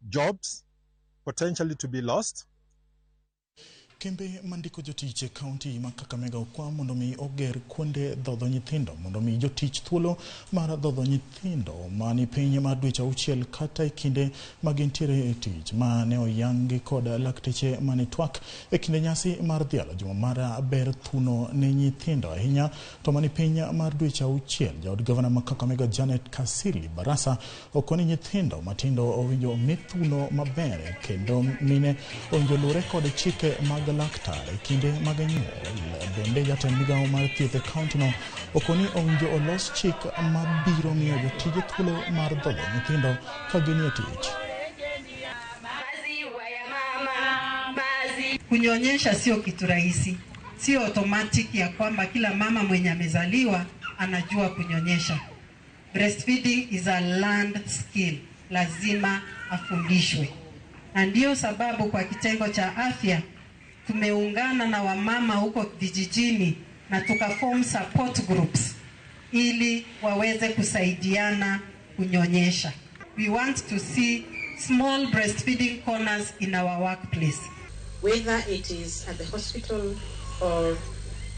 Jobs potentially to be lost. Kembe mandiko jotich e kaunti ma Kakamega okwa mondo mi oger kuonde dhodho nyithindo mondo mi jotich thuolo mar dhodho nyithindo mani piny mar dweche auchiel kata e kinde ma gintiere e tich ma ne oyangi kod lakteche mane twak e kinde nyasi mar dhialo juma mar ber thuno ne nyithindo ahinya to mani piny mar dweche auchiel. Jaod gavana ma Kakamega Janet Kasili Barasa okoni nyithindo matindo owinjo omi thuno maber kendo mine owinjo luwre kod chike mag laktar e kinde mag nyuol. Bende jatend migawo mar thieth e kauntino okoni owinjo olos chik mabiro miyo jotije thuolo mar dhodho nyithindo ka ginie tich. Kunyonyesha sio kitu rahisi, sio automatic ya kwamba kila mama mwenye amezaliwa anajua kunyonyesha. Breastfeeding is a learned skill, lazima afundishwe, na ndiyo sababu kwa kitengo cha afya tumeungana na wamama huko vijijini na tukaform support groups ili waweze kusaidiana kunyonyesha. We want to see small breastfeeding corners in our workplace. Whether it is at the hospital or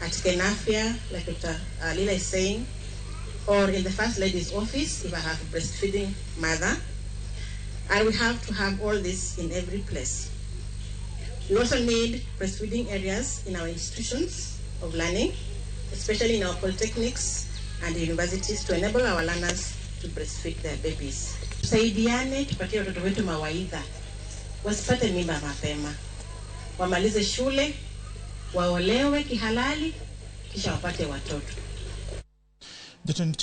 at Kenafia, like Dr. Lila is saying, or in the First Lady's office if I have a breastfeeding mother. And we have to have all this in every place. We also need breastfeeding areas in our institutions of learning, especially in our polytechnics and universities, to enable our learners to breastfeed their babies. Tusaidiane, tupatie watoto wetu mawaidha, wasipate mimba mapema, wamalize shule, waolewe kihalali, kisha wapate watoto. Jatend